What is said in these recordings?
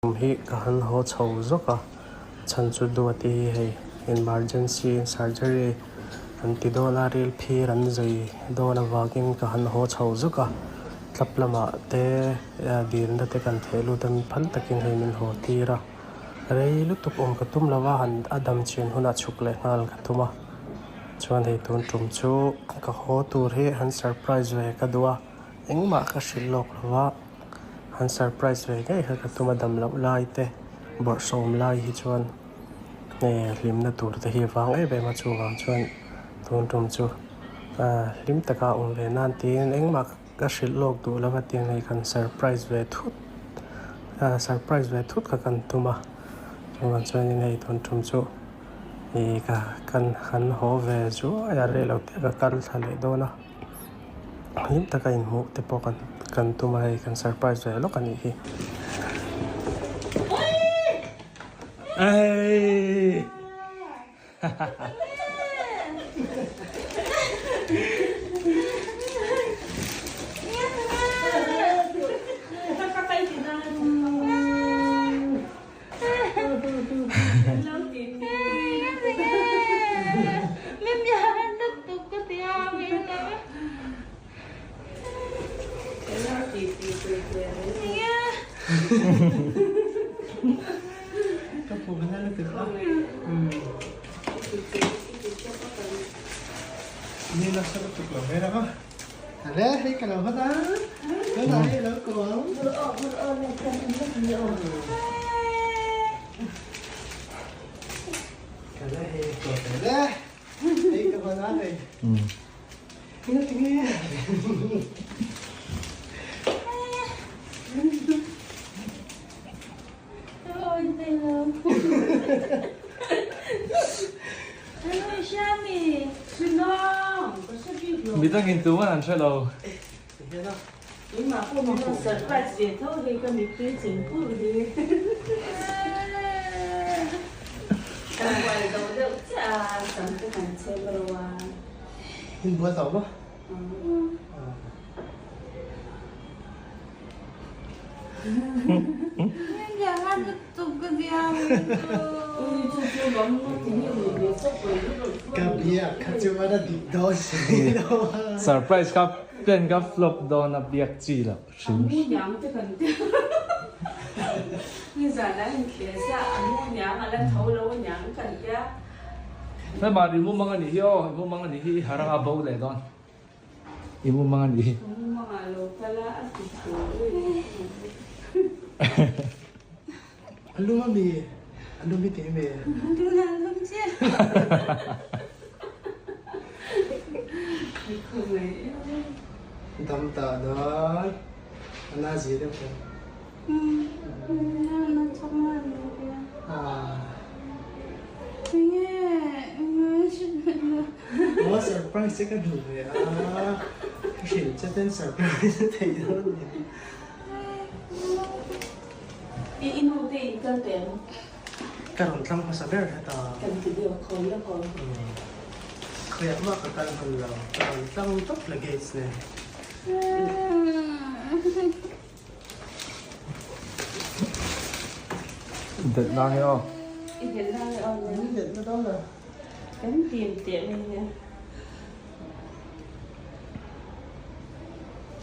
Kum hi ka han haw chho zawk a, chhan chu Duati hi hei emergency surgery an ti dawn a, ril phir an zai dawn avangin ka han haw chho zawk a, club lamah te dilna te kan theh lut a, phal takin hei min haw tir a, rei lutuk awm ka tum lo a, han a dam chin hunah chhuk leh nghal ka tum a, chuan hei tun tum chu ka haw tur hi han surprise ve ka duh a, engmah ka hrilh lawk lo va. Han surprise ve ngei kha ka tum a dam loh lai te bawrhsawm lai hi chuan nge hlimna tur te hi vang em em a chuvang chuan tun tum chu hlim taka awm ve nan tiin engmah ka hrilh lawk duh lo va tiin hei kan surprise ve thut surprise ve thut kha kan tum a chuvang chuanin hei tun tum chu ih ka kan han haw ve zuai a rei lo te ka kal thla leh dawn a. Hlim taka inhmuh te pawh kan kan tum a hei kan surprise ve lawk a nih hi. Midangin tuman an hre lo. Surprise kha plan ka flop dawn a biak chi loh hrim. Hema i mumang a nih hi aw, i mumang a nih hi i harang a bo leh dawn. I mumang a nih hi. A lum a mi? A lum i ti mi? A lum chiah. Dam ta dawn. A na zi deuh tawh. Na chak ngai lo tia. Enge Maw surprise ka duh ve a. Ka hrilh che ten surprise a theih dawn nia. I i nu te in kal teh ang. Ka rawn tlang hmasa ber heta. Kan ti deuh khawi a khawi. Khawiah mah ka kal hman lo. Ka rawn tlang tawp luggage nen. Delh na nge aw. I delh na nge aw. Min delh na dawn lo. Kan tim teh mai nia.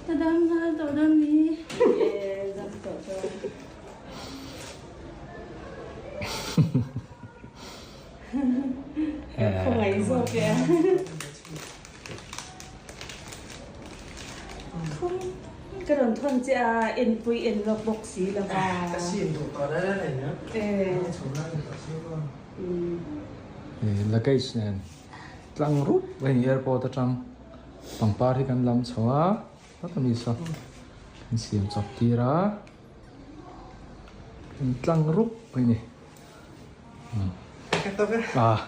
Ka dam nghal tawh dawn ni. E dam tawh dawn. Khawngaih zawk e a. Ka rawn thawn che a, enpui en lawk bawk si lo va. Ka sim duh tawh lai lai nia. Luggage nen tlang rup a ni airport atang pangpar hi kan lam chho a hlata mi saw kan siam chawp tir a kan tlang rup a ni. Ka tawp e. Ah.